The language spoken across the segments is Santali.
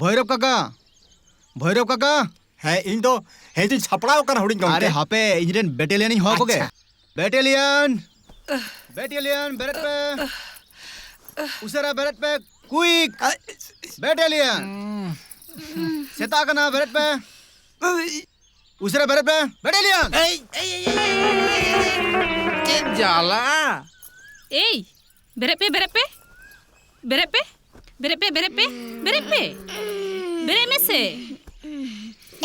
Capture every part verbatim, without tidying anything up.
ᱵᱷᱳᱭᱨᱚᱵ ᱠᱟᱠᱟ, ᱵᱷᱳᱭᱨᱚᱵ ᱠᱟᱠᱟ᱾ ᱦᱮᱸ, ᱤᱧ ᱫᱚ ᱦᱮᱡ ᱤᱧ ᱥᱟᱯᱲᱟᱣ ᱟᱠᱟᱱᱟ, ᱦᱩᱰᱤᱧ ᱜᱚᱢᱠᱮ᱾ ᱟᱨᱮ ᱦᱟᱯᱮ, ᱤᱧ ᱨᱮᱱ ᱵᱮᱴᱟᱞᱤᱭᱟᱱ ᱤᱧ ᱦᱚᱦᱚ ᱠᱚᱜᱮ᱾ ᱟᱪᱪᱷᱟ᱾ ᱵᱮᱴᱟᱞᱤᱭᱟᱱ, ᱵᱮᱴᱟᱞᱤᱭᱟᱱ, ᱵᱮᱨᱮᱫ ᱯᱮ᱾ ᱩᱥᱟᱹᱨᱟ ᱵᱮᱨᱮᱫ ᱯᱮ, quick᱾ ᱵᱮᱴᱟᱞᱤᱭᱟᱱ, ᱥᱮᱛᱟᱜ ᱠᱟᱱᱟ, ᱵᱮᱨᱮᱫ ᱯᱮ᱾ ᱩᱥᱟᱹᱨᱟ ᱵᱮᱨᱮᱫ ᱯᱮ, ᱵᱮᱴᱟᱞᱤᱭᱟᱱ᱾ ᱮᱭ, ᱮᱭ, ᱮᱭ, ᱮᱭ, ᱮᱭ, ᱮᱭ, ᱮᱭ, ᱪᱮᱫ ᱡᱟᱞᱟ! ᱮᱭ, ᱵᱮᱨᱮᱫ ᱯᱮ, ᱵᱮᱨᱮᱫ ᱯᱮ᱾ ᱵᱮᱨᱮᱫ ᱯᱮ, ᱵᱮᱨᱮᱫ ᱯᱮ, ᱵᱮᱨᱮᱫ ᱯᱮ, ᱵᱮᱨᱮᱫ ᱯᱮ᱾ ᱵᱮᱨᱮᱫ ᱢᱮᱥᱮ᱾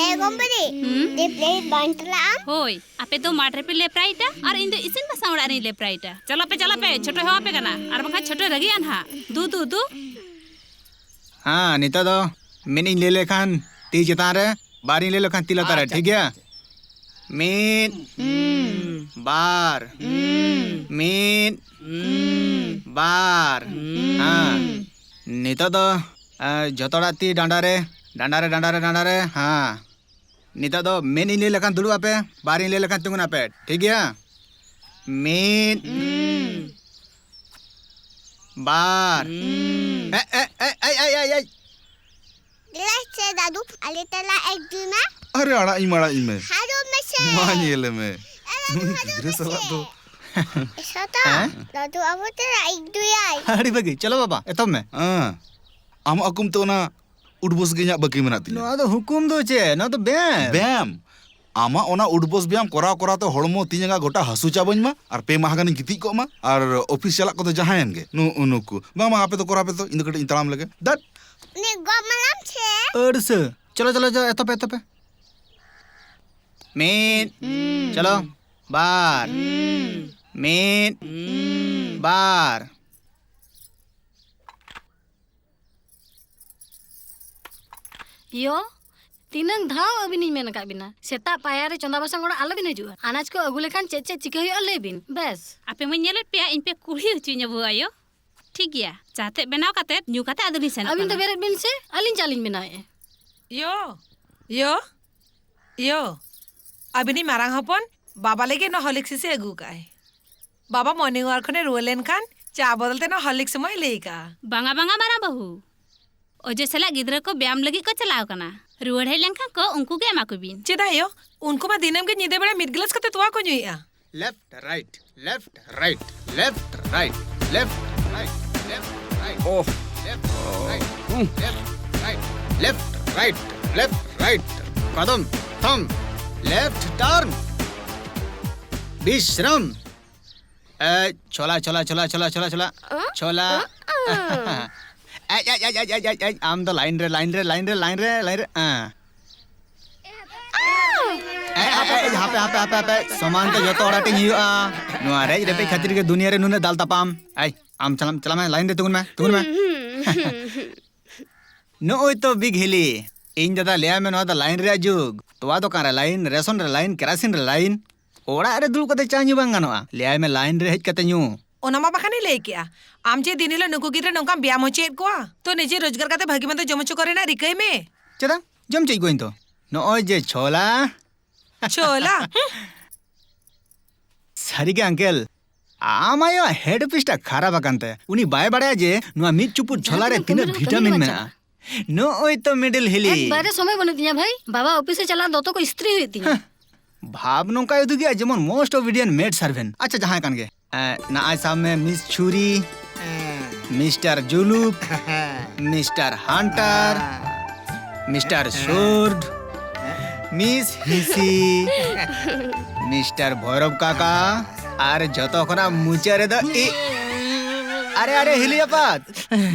ᱮ ᱜᱚᱢᱵᱚᱨᱤ, ᱦᱩᱸ? ᱫᱮ ᱯᱞᱮ ᱵᱟᱝ ᱪᱟᱞᱟᱜ ᱟᱢ? ᱦᱳᱭ, ᱟᱯᱮ ᱫᱚ ᱢᱟᱴᱷ ᱨᱮᱯᱮ ᱞᱮᱯᱨᱟᱭᱮᱫᱟ ᱟᱨ ᱤᱧ ᱫᱚ ᱤᱥᱤᱱ ᱵᱟᱥᱟᱝ ᱚᱲᱟᱜ ᱨᱤᱧ ᱞᱮᱯᱨᱟᱭᱮᱫᱟ᱾ ᱪᱟᱞᱟᱜ ᱯᱮ, ᱪᱟᱞᱟᱜ ᱯᱮ, ᱪᱷᱳᱴᱳᱭ ᱦᱚᱦᱚ ᱟᱯᱮ ᱠᱟᱱᱟ, ᱟᱨ ᱵᱟᱝᱠᱷᱟᱱ ᱪᱷᱳᱴᱳᱭ ᱨᱟᱹᱜᱤᱜᱼᱟ ᱱᱟᱦᱟᱜ᱾ ᱫᱩ, ᱫᱩ, ᱫᱩ᱾ ᱦᱮᱸ, ᱱᱤᱛᱚᱜ ᱫᱚ ᱢᱤᱫ ᱤᱧ ᱞᱟᱹᱭ ᱞᱮᱠᱷᱟᱱ ᱛᱤ ᱪᱮᱛᱟᱱ ᱨᱮ, ᱵᱟᱨ ᱤᱧ ᱞᱟᱹᱭ ᱞᱮᱠᱷᱟᱱ ᱛᱤ ᱞᱟᱛᱟᱨ ᱨᱮ, ᱟᱪᱪᱷᱟ, ᱴᱷᱤᱠ ᱜᱮᱭᱟ? ᱟᱪᱪᱷᱟ᱾ ᱢᱤᱫ, ᱦᱩᱸ᱾ ᱵᱟᱨ, ᱦᱩᱸ᱾ ᱢᱤᱫ, ᱦᱩᱸ᱾ ᱵᱟᱨ᱾ ᱦᱩᱸ᱾ ᱦᱮᱸ᱾ ᱱᱤᱛᱚᱜ ᱫᱚ, ᱮ, ᱡᱚᱛᱚ ᱦᱚᱲᱟᱜ ᱛᱤ ᱰᱟᱸᱰᱟ ᱨᱮ, ᱰᱟᱸᱰᱟ ᱨᱮ, ᱰᱟᱸᱰᱟ ᱨᱮ, ᱰᱟᱸᱰᱟ ᱨᱮ᱾ ᱦᱮᱸ᱾ ᱱᱤᱛᱚᱜ ᱫᱚ ᱢᱤᱫ ᱤᱧ ᱞᱟᱹᱭ ᱞᱮᱠᱷᱟᱱ ᱫᱩᱲᱩᱵ ᱟᱯᱮ, ᱵᱟᱨ ᱤᱧ ᱞᱟᱹᱭ ᱞᱮᱠᱷᱟᱱ ᱛᱤᱸᱜᱩᱱ ᱟᱯᱮ, ᱴᱷᱤᱠ ᱜᱮᱭᱟ? ᱢᱤᱫ, ᱦᱩᱸ᱾ ᱵᱟᱨ᱾ ᱦᱩᱸ᱾ ᱮ, ᱮ, ᱮ, ᱮᱭ, ᱮᱭ, ᱮᱭ, ᱮᱭ᱾ ᱫᱮᱞᱟ ᱥᱮ ᱫᱟᱫᱩ, ᱟᱞᱮ ᱛᱟᱞᱟ ᱮᱠ ᱫᱩᱭ ᱢᱮ᱾ ᱟᱨᱮ, ᱟᱲᱟᱜ ᱤᱧ ᱢᱮ, ᱟᱲᱟᱜ ᱤᱧ ᱢᱮ᱾ ᱦᱟᱨᱚ ᱢᱮᱥᱮ᱾ ᱢᱟ ᱧᱮᱞᱮ ᱢᱮ᱾ ᱮ, ᱫᱟᱫᱩ, ᱱᱩᱭ ᱦᱟᱨᱚ ᱜᱤᱫᱽᱨᱟᱹ ᱢᱮᱥᱮ᱾ ᱥᱟᱞᱟᱜ ᱫᱚ᱾ ᱥᱟᱛᱟ, ᱦᱮᱸ? ᱫᱟᱫᱩ ᱟᱵᱚ ᱛᱟᱞᱟ ᱮᱠ ᱫᱩᱭ ᱟᱭ᱾ ᱟᱹᱰᱤ ᱵᱷᱟᱹᱜᱤ, ᱪᱚᱞᱚ ᱵᱟᱵᱟ, ᱮᱛᱚᱦᱚᱵ ᱢᱮ᱾ ᱦᱮᱸ, ᱟᱢᱟᱜ ᱦᱩᱠᱩᱢ ᱛᱮ ᱚᱱᱟ ᱩᱰᱵᱚᱥ ᱜᱮ ᱤᱧᱟᱜ ᱵᱟᱹᱠᱤ ᱢᱮᱱᱟᱜ ᱛᱤᱧᱟ᱾ ᱱᱚᱣᱟ ᱫᱚ ᱦᱩᱠᱩᱢ ᱫᱚ ᱪᱮᱫ? ᱱᱚᱣᱟ ᱫᱚ ᱵᱮᱭᱟᱢ᱾ ᱵᱮᱭᱟᱢ? ᱟᱢᱟᱜ ᱚᱱᱟ ᱩᱰᱵᱚᱥ ᱵᱮᱭᱟᱢ ᱠᱚᱨᱟᱣ ᱠᱚᱨᱟᱣ ᱛᱮ ᱦᱚᱲᱢᱚ ᱛᱤ ᱡᱟᱸᱜᱟ ᱜᱚᱴᱟ ᱦᱟᱹᱥᱩ ᱪᱟᱵᱟᱧ ᱢᱟ, ᱟᱨ ᱯᱮ ᱢᱟᱦᱟ ᱜᱟᱱᱤᱧ ᱜᱤᱛᱤᱡ ᱠᱚᱜ ᱢᱟ, ᱟᱨ ᱚᱯᱷᱤᱥ ᱪᱟᱞᱟᱜ ᱠᱚᱫᱚ ᱡᱟᱦᱟᱸᱭᱮᱱ ᱜᱮ, ᱱᱩ-, ᱱᱩᱠᱩ᱾ ᱵᱟᱝ, ᱵᱟᱝ, ᱟᱯᱮ ᱫᱚ ᱠᱚᱨᱟᱣ ᱯᱮ ᱛᱚ, ᱤᱧ ᱫᱚ ᱠᱟᱹᱴᱤᱡ ᱤᱧ ᱛᱟᱲᱟᱢ ᱞᱮᱜᱮ᱾ ᱫᱟᱫ᱾ ᱩᱱᱤ ᱜᱚᱜ ᱢᱟᱞᱟᱢ ᱥᱮ? ᱟᱹᱲᱥᱟᱹ᱾ ᱪᱚᱞᱚ, ᱪᱚᱞᱚ, ᱪᱚᱞᱚ, ᱮᱛᱚᱦᱚᱵ ᱯᱮ, ᱮᱛᱚᱦᱚᱵ ᱯᱮ᱾ ᱢᱤᱫ᱾ ᱦᱩᱸ᱾ ᱪᱚᱞᱚ᱾ ᱵᱟᱨ᱾ ᱦᱩᱸ᱾ ᱢᱤᱫ᱾ ᱦᱩᱸ᱾ ᱵᱟᱨ᱾ ᱭᱳ, ᱛᱤᱱᱟᱹᱝ ᱫᱷᱟᱣ ᱟᱹᱵᱤᱱᱤᱧ ᱢᱮᱱ ᱟᱠᱟᱫ ᱵᱤᱱᱟ, ᱥᱮᱛᱟᱜ ᱯᱟᱭᱟᱨ ᱨᱮ ᱪᱚᱸᱫᱟ ᱵᱟᱥᱟᱝ ᱚᱲᱟᱜ ᱟᱞᱚᱵᱤᱱ ᱦᱤᱡᱩᱜᱼᱟ᱾ ᱟᱱᱟᱡ ᱠᱚ ᱟᱹᱜᱩ ᱞᱮᱠᱷᱟᱱ ᱪᱮᱫ ᱪᱮᱫ ᱪᱤᱠᱟᱹ ᱦᱩᱭᱩᱜᱼᱟ, ᱞᱟᱹᱭ ᱵᱤᱱ᱾ ᱵᱮᱥ᱾ ᱟᱯᱮ ᱢᱟᱧ ᱧᱮᱞᱮᱫ ᱯᱮᱭᱟ, ᱤᱧ ᱯᱮ ᱠᱩᱲᱦᱤ ᱦᱚᱪᱚᱧᱟ, ᱵᱟᱹᱦᱩ ᱟᱭᱳ᱾ ᱴᱷᱤᱠ ᱜᱮᱭᱟ, ᱪᱟ ᱛᱮᱫ ᱵᱮᱱᱟᱣ ᱠᱟᱛᱮᱫ ᱧᱩ ᱠᱟᱛᱮᱫ ᱟᱫᱚ ᱞᱤᱧ ᱥᱮᱱᱚᱜ ᱟᱹᱵᱤᱱ ᱫᱚ ᱠᱟᱱᱟ᱾ ᱵᱮᱨᱮᱫ ᱵᱤᱱ ᱥᱮ, ᱟᱹᱞᱤᱧ ᱪᱟ ᱞᱤᱧ ᱵᱮᱱᱟᱣᱮᱫᱼᱟ᱾ ᱭᱳ, ᱭᱳ, ᱭᱳ, ᱟᱹᱵᱤᱱᱤᱡ ᱢᱟᱨᱟᱝ ᱦᱚᱯᱚᱱ ᱵᱟᱵᱟ ᱞᱟᱹᱜᱤᱫ ᱱᱚᱣᱟ ᱦᱚᱨᱞᱤᱠᱥ ᱥᱤᱥᱤ ᱟᱹᱜᱩ ᱟᱠᱟᱫᱼᱟᱭ᱾ ᱵᱟᱵᱟ ᱢᱚᱨᱱᱤᱝ ᱣᱟᱠ ᱠᱷᱚᱱᱮ ᱨᱩᱣᱟᱹᱲ ᱞᱮᱱᱠᱷᱟᱱ ᱪᱟ ᱵᱚᱫᱚᱞ ᱛᱮ ᱱᱚᱣᱟ ᱦᱚᱨᱞᱤᱠᱥ ᱮᱢᱚᱜ ᱮ ᱞᱟᱹᱭ ᱟᱠᱟᱫᱼᱟ᱾ ᱵᱟᱝᱟ, ᱵᱟᱝᱟ, ᱢᱟᱨᱟᱝ ᱵᱟᱹᱦᱩ᱾ ᱚᱡᱚᱭ ᱥᱟᱞᱟᱜ ᱜᱤᱫᱽᱨᱟᱹ ᱠᱚ ᱵᱮᱭᱟᱢ ᱞᱟᱹᱜᱤᱫ ᱠᱚ ᱪᱟᱞᱟᱣ ᱠᱟᱱᱟ᱾ ᱨᱩᱣᱟᱹᱲ ᱦᱮᱡ ᱞᱮᱱᱠᱷᱟᱱ ᱠᱚ ᱩᱱᱠᱩ ᱜᱮ ᱮᱢᱟ ᱠᱚ ᱵᱤᱱ᱾ ᱪᱮᱫᱟᱜ ᱭᱳ? ᱩᱱᱠᱩ ᱢᱟ ᱫᱤᱱᱟᱹᱢ ᱜᱮ ᱧᱤᱫᱟᱹ ᱵᱮᱲᱟ ᱢᱤᱫ ᱜᱞᱟᱥ ᱠᱟᱛᱮ ᱛᱚᱣᱟ ᱠᱚ ᱧᱩᱭᱮᱫᱼᱟ᱾ Left, right, left, right, left, right, left, right, left, right, ᱳᱦ। Left, right, ᱩᱦ। Left, right, left, right, left, right। ᱠᱚᱫᱚᱢ, ᱛᱷᱚᱢ, left turn, ᱵᱤᱥᱨᱟᱢ। ᱮ, ᱪᱷᱚᱞᱟ, ᱪᱷᱚᱞᱟ, ᱪᱷᱚᱞᱟ, ᱪᱷᱚᱞᱟ, ᱪᱷᱚᱞᱟ, ᱪᱷᱚᱞᱟ। ᱚ? ᱪᱷᱚᱞᱟ। ᱚ, ᱚ। ᱮᱭ, ᱮᱭ, ᱮᱭ, ᱮᱭ, ᱮᱭ, ᱮᱭ, ᱮᱭ, ᱟᱢ ᱫᱚ ᱞᱟᱭᱤᱱ ᱨᱮ, ᱞᱟᱭᱤᱱ ᱨᱮ, ᱞᱟᱭᱤᱱ ᱨᱮ, ᱞᱟᱭᱤᱱ ᱨᱮ, ᱞᱟᱭᱤᱱ ᱨᱮ, ᱮᱸ᱾ ᱮᱭ, ᱮᱭ, ᱮᱭ, ᱮᱭ, ᱦᱟᱯᱮ, ᱦᱟᱯᱮ, ᱦᱟᱯᱮ, ᱦᱟᱯᱮ, ᱥᱚᱢᱟᱱ ᱛᱮ ᱡᱚᱛᱚ ᱦᱚᱲ ᱟᱹᱴᱤᱧ ᱦᱩᱭᱩᱜᱼᱟ᱾ ᱱᱚᱣᱟ ᱨᱮᱡ ᱨᱮᱯᱮᱡ ᱠᱷᱟᱹᱛᱤᱨ ᱜᱮ ᱫᱩᱱᱤᱭᱟᱹ ᱨᱮ ᱱᱩᱱᱟᱹᱜ ᱫᱟᱞ ᱛᱟᱯᱟᱢ᱾ ᱮᱭ, ᱟᱢ ᱪᱟᱞᱟᱜ ᱢᱮ, ᱪᱟᱞᱟᱜ ᱢᱮ, ᱞᱟᱭᱤᱱ ᱨᱮ ᱛᱤᱸᱜᱩᱱ ᱢᱮ, ᱛᱤᱸᱜᱩᱱ ᱢᱮ᱾ ᱦᱩᱸ, ᱦᱩᱸ, ᱦᱩᱸ, ᱦᱩᱸ᱾ ᱱᱚᱜᱼᱚᱭ ᱛᱚ ᱵᱤᱜᱽ ᱦᱤᱞᱤ, ᱤᱧ ᱫᱟᱫᱟ ᱞᱟᱹᱭᱟᱭ ᱢᱮ, ᱱᱚᱣᱟ ᱫᱚ ᱞᱟᱭᱤᱱ ᱨᱮᱭᱟᱜ ᱡᱩᱜᱽ᱾ ᱛᱚᱣᱟ ᱫᱚᱠᱟᱱ ᱨᱮ ᱞᱟᱭᱤᱱ, ᱨᱮᱥᱚᱱ ᱨᱮ ᱞᱟᱭᱤᱱ, ᱠᱮᱨᱟᱥᱤᱱ ᱨᱮ ᱞᱟᱭᱤᱱ, ᱚᱲᱟᱜ ᱨᱮ ᱫᱩᱲᱩᱵ ᱠᱟᱛᱮ ᱪᱟ ᱧᱩ ᱵᱟᱝ ᱜᱟᱱᱚᱜᱼᱟ, ᱞᱟᱹᱭᱟᱭ ᱢᱮ ᱞᱟᱭᱤᱱ ᱨᱮ ᱦᱮᱡ ᱠᱟᱛᱮ ᱧᱩ᱾ ᱚᱱᱟ ᱢᱟ ᱵᱟᱠᱷᱟᱱᱤᱧ ᱞᱟᱹᱭ ᱠᱮᱜᱼᱟ, ᱟᱢ ᱡᱮ ᱫᱤᱱ ᱦᱤᱞᱳᱜ ᱱᱩᱠᱩ ᱜᱤᱫᱽᱨᱟᱹ ᱱᱚᱝᱠᱟᱢ ᱵᱮᱭᱟᱢ ᱦᱚᱪᱚᱭᱮᱫ ᱠᱚᱣᱟ, ᱛᱚ ᱱᱤᱡᱮ ᱨᱳᱡᱽᱜᱟᱨ ᱠᱟᱛᱮ ᱵᱷᱟᱹᱜᱤ ᱢᱚᱱᱫᱚ ᱡᱚᱢ ᱦᱚᱪᱚ ᱠᱚ ᱨᱮᱱᱟᱜ ᱨᱤᱠᱟᱹᱭ ᱢᱮ᱾ ᱪᱮᱫᱟᱜ? ᱡᱚᱢ ᱦᱚᱪᱚᱭᱮᱫ ᱠᱚᱣᱟᱧ ᱛᱚ᱾ ᱱᱚᱜᱼᱚᱭ ᱡᱮ ᱪᱷᱳᱞᱟ᱾ ᱪᱷᱳᱞᱟ? ᱦᱩᱸ᱾ ᱥᱟᱹᱨᱤᱜᱮ ᱟᱝᱠᱮᱞ, ᱟᱢ ᱟᱭᱳᱣᱟᱜ ᱦᱮᱰ ᱚᱯᱷᱤᱥ ᱴᱟᱜ ᱠᱷᱟᱨᱟᱯ ᱟᱠᱟᱱ ᱛᱟᱭᱟ᱾ ᱩᱱᱤ ᱵᱟᱭ ᱵᱟᱲᱟᱭᱟ ᱡᱮ ᱱᱚᱣᱟ ᱢᱤᱫ ᱪᱩᱯᱩᱫ ᱡᱟᱦᱟᱸ ᱪᱷᱳᱞᱟ ᱨᱮ ᱛᱤᱱᱟᱹᱜ ᱛᱤᱱᱟᱹᱜ ᱠᱟᱹᱢᱤ ᱵᱷᱤᱴᱟᱢᱤᱱ ᱨᱮᱦᱚᱸ ᱢᱮᱱᱟᱜᱼᱟ᱾ ᱱᱚᱜᱼᱚᱭ ᱛᱚ ᱢᱤᱰᱤᱞ ᱦᱤᱞᱤ᱾ ᱮᱠᱵᱟᱨᱮ ᱥᱚᱢᱚᱭ ᱵᱟᱹᱱᱩᱜ ᱛᱤᱧᱟ ᱵᱷᱟᱹᱭ, ᱵᱟᱵᱟ ᱚᱯᱷᱤᱥ ᱮ ᱪᱟᱞᱟᱜᱼᱟ, ᱫᱚᱛᱚ ᱠᱚ ᱤᱥᱛᱨᱤ ᱦᱩᱭᱩᱜ ᱛᱤᱧᱟ᱾ ᱦᱮᱸ, ᱵᱷᱟᱵᱽ ᱱᱚᱝᱠᱟᱭ ᱩᱫᱩᱜᱮᱜᱼᱟ ᱡᱮᱢᱚᱱ most obedient maid servant᱾ ᱟᱪᱪᱷᱟ, ᱡᱟᱦᱟᱸᱭ ᱠᱟᱱ ᱜᱮ, ᱮᱸ, ᱱᱟᱜᱼᱟᱭ ᱥᱟᱵ ᱢᱮ ᱢᱤᱥ ᱪᱷᱩᱨᱤ, ᱦᱮᱸ᱾ ᱢᱤᱥᱴᱟᱨ ᱡᱩᱞᱩᱯ, ᱦᱮᱸ᱾ ᱢᱤᱥᱴᱟᱨ ᱦᱟᱱᱴᱟᱨ, ᱦᱮᱸ᱾ ᱢᱤᱥᱴᱟᱨ ᱦᱮᱸ᱾ ᱥᱳᱨᱰ, ᱦᱮᱸ᱾ ᱢᱤᱥ ᱦᱤᱥᱤ, ᱢᱤᱥᱴᱟᱨ ᱵᱷᱚᱭᱨᱚᱵ ᱠᱟᱠᱟ, ᱟᱨ ᱡᱚᱛᱚ ᱠᱷᱚᱱᱟᱜ ᱢᱩᱪᱟᱹᱫ ᱨᱮᱫᱚ ᱤ-, ᱟᱨᱮ, ᱟᱨᱮ, ᱦᱤᱞᱤ ᱟᱯᱟᱛ,